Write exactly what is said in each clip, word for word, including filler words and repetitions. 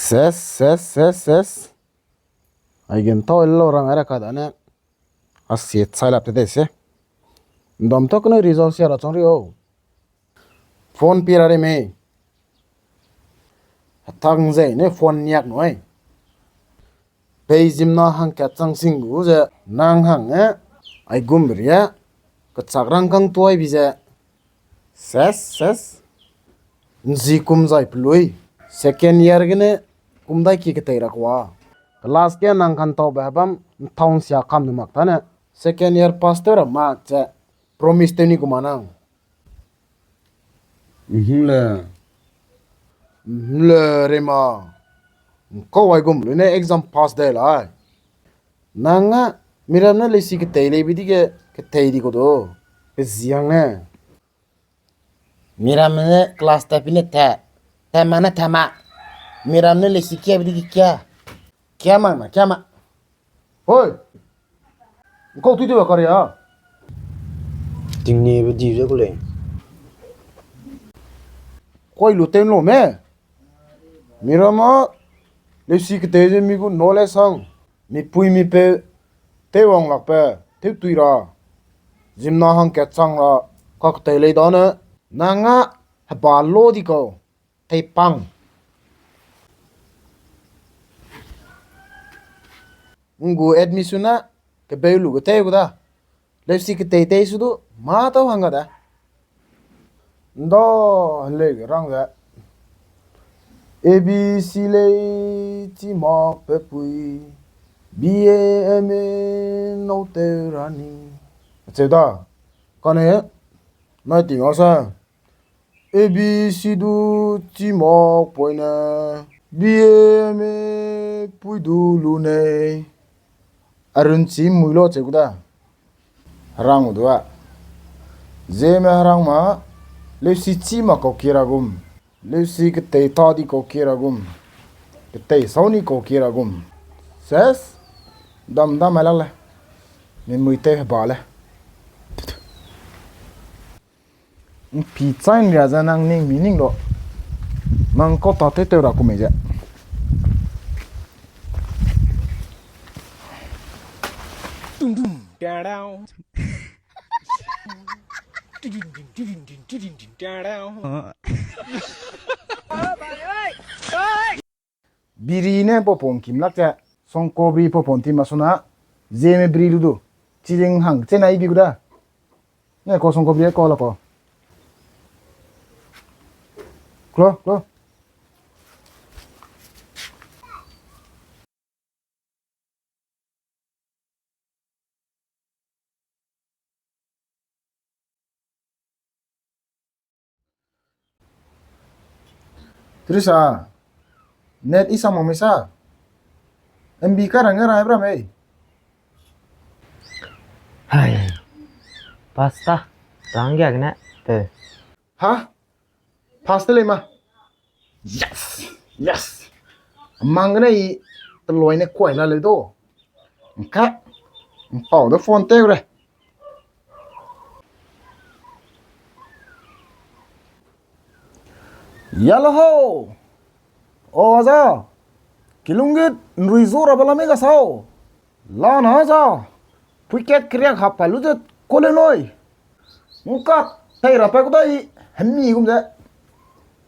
Ses, ses, ses, ses. Ai gen tau lo rang ai ra ka da ne. A se chai lap te de se. Ndam tok ne result sia ra chang ri o. Phone pi ra re me. Hatang ze ne phone niak nu ai. Pei zimna hangkat chang sing gu ze nang hang e. Ai gum ria. Kachak rang kang tuai bi ze. Ses, ses. Nzi kum zai pelui. Second year gene kum dai ki ketei ra kua. Class ke nang kan tau be bam ntaun sia kam nu mak ta ne. Second year pass tew ra mak ze. Promise tew ni kuma nang. Mhm le. Mhm le re ma. Nkau ai gum lu ne exam pass de lai. Nang a miram ne lesi ketei lei bi di ke ketei di ko do. Pe ziang ne. Miram ne class ta pi ne ta. Ta ma ne ta ma. Miram ne lesi kia bi di ke kia. Kia ma na kia ma. Hoi! Nkau tui tui ba kari a? Tingni be di ze ku lei. Koi lu tew lo me. Miram a lesi ketei ze mi gu no le sang. Mi pui mi peu tew wang lak pe tew tui ra. Zimna hangkat chang ra ka ketei lei da ne. Nang a heba lo di kau. Tei pang. Ngu admission a kebeu lu ketei gu da. Lesi ketei tei su du ma tau hang ga da. Nda le rang ze. A B C lei chi mak pe pui. B A M A nau tew ra ni. Cheu da. Kane nai ting a sa. A B C du chi mak poine, B A M A pui du lu nei. Arun chi mui lo cheu ku da. Herang u du a. Zeme herang ma, leusi chi mak kau kira gum. Leusi ketei ta di kau kira gum. Ketei sau ni kau kira gum. Ses, dam dam mai lak le. Mi mui tei heba le. Mpi chai nria ze nang ning mi ning lo. Nang kau ta tew tew ra ku mei ze. Dum dum, da dau. Didin din, didin din, didin din, da dau. Biri ne popon kim lak ze, songko biri popon tim a suna, zeme biri lu du. Chijing hang, chena ibi gu da. Ne ko songko biri ko la ko. Klo, klo. Teresa, net i sa mak mei sa? M B ka rang ra bra mei? Hai, pasta, rang ya gene, te. Ha? Pass te lei ma. Yes! Yes! Mang gene i teloi ne kuai la leu do. Nka. Npau de phone te re. Yalo ho. O aza. Kilunggit nrui zo ra bala me ga sao. Lana za, puikat keriak hap pa lu zet ko le noi. Ngkak, tei ra pa ku dai, hemi gum ze.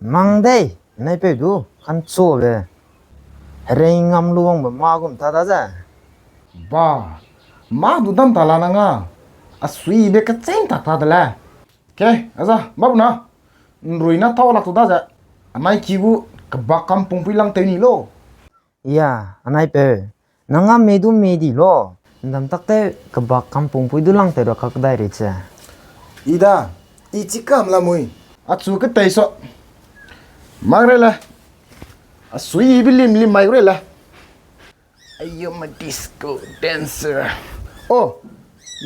Mang dei, nai peu du, kan cho be. Herei ngam lu wang be ma gum ta da ze. Ba, ma du dam ta la na nga. A sui be ka cheng tak ta de le. Ke, aza, ma bu na. Nrui na tau lak tu da ze. Anai ki gu, kebak kam pung pui lang teu ni lo. Ya, anai peu. Nang a me du me di lo. Ndam tak te kebak kampung pui du lang te ra kak dai re che. I da, i chi kam la mui. A chu ke tei so. Mak re le. A sui bi lim lim mai re le. Ayo ma disco dancer. Oh,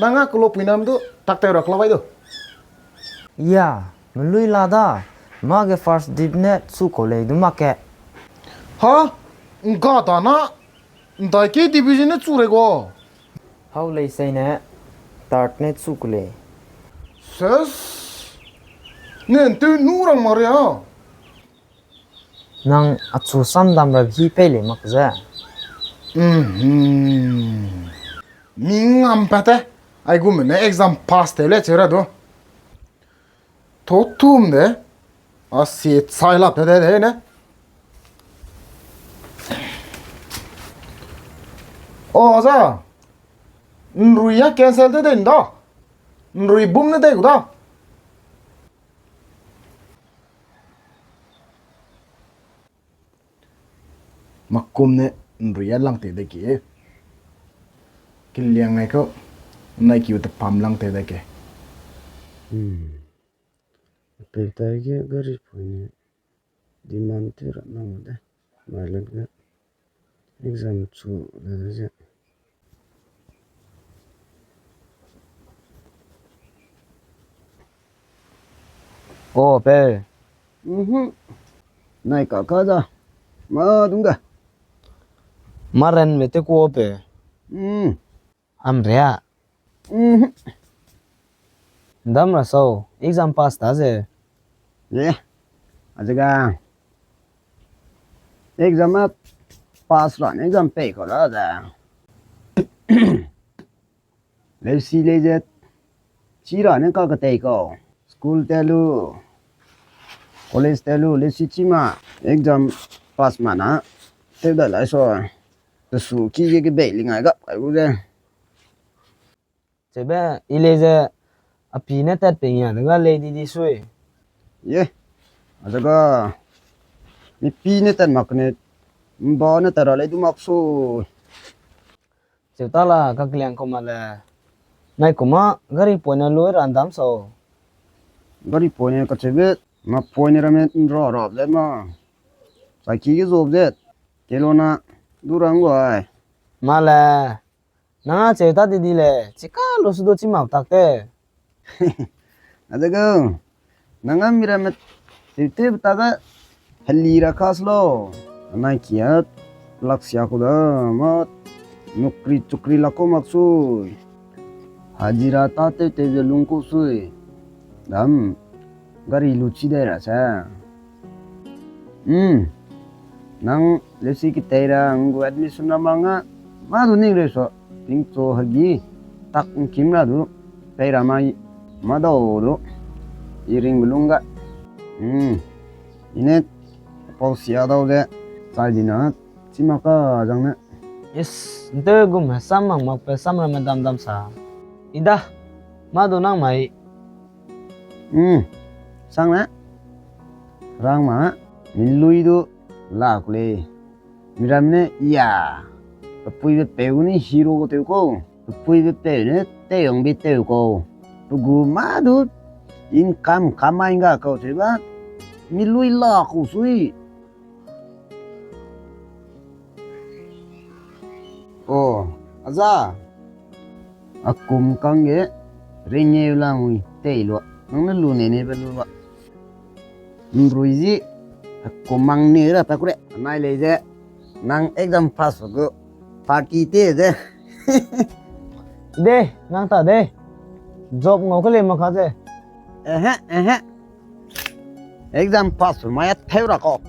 nang a kelo pui nam du tak te ra kelo bai du. Ya, melui la da, mage first dip ne chu ko lei du make. Ha? Nga da na, ndai ke division ne chu re go. Hau lei sei ne, third ne chu ko lei. Ses, ne ntu nu rang ma re ha. Nang achu sam dam ra hi pei le mak ze. Mhm. Mi ngam pa te. Ai gu me ne exam pass te le che ra do. Tho tum de. A si chai lap te de de ne. O, aza. Nrui ya cancel te de nda. Nrui bum ne de gu da. Makum ne nrui ya lang te de ke. Kiliang ai ko. Nai kiu te pam lang te de ke. Hmm. Pe tai ge gari poi ne. Demand te ra nang de. Mailen ge. Exam chu le de ze. O, pe. Mhm. Nai ka ka da. Ma dung da. Ma ren me te ko pe. Mm. Am ria. Mhm. Ndam ra sau, exam pass ta ze. Ye. Ajaga. Exam a pass ra ne exam pei ko ra da. Leusi lei ze. Chi ra ne ka ka tei ko. School te lu. College te lu, leusi chi ma. Exam pass ma na. Te da lai so. Te su ki ge ke bei lingai gap kai gu ze. Chebe, i lei ze, a pi ne tat pe ngia, de ga lei di di sui. Ye, a de ga, mi pi ne tat mak ne, mba ne tat ra lei du mak sui. Cheu ta la, ka keliang ko ma le. Nai ko ma, gari poi ne lui ra ndam so. Gari poi ne ka chebe, ma poi ne ra me nra ra ze ma. Sa ki ge zo ze, ke lo na, du rang gu ai. Ma le. Nang a cheu ta di di le, chika lu su du chi mak tak te. A de ga, nang a mi ra me, cheu te ta ga, heli ra kas lo. Anai ki a, lak sia ku da, ma, nukri chukri lak ko mak sui. Hajira ta te te ze lung ku sui. Dam, gari lu chi de ra se. Hmm. Nang lesi ki tei ra ngu admission ra mang a, ma du ning re so, ting cho hagi, tak ngkim ra du, pei ra mai, ma dau du, i ring belung ga. Hmm. I ne, pau sia dau de, chai di na, chi ma ka zang ne. Is, nte gum he sam mang mak pe sam ra me dam dam sa. I da, ma du nang mai. Hmm. Sang ne. Rang ma, mi lui du, la ku lei. Mi ram ne, ya. Pe pui be peu ni hero ko teu ko. Pe pui be peu ne, teu ang be teu ko. Pe gu ma du, income kamai nga ko teu ba. Mi lui la ku sui. O, aza. A kum kang ge, ring e la ngui, tei lua. Nang ne lu ne ne be lu lua. Nrui zi, a kum mang ne ra ta kure. Nai lei ze, nang exam pass gu, party te ze. De, nang ta de. Job ngau ke le ma ka ze. Ehe, ehe. Exam pass ma ya theu ra ko.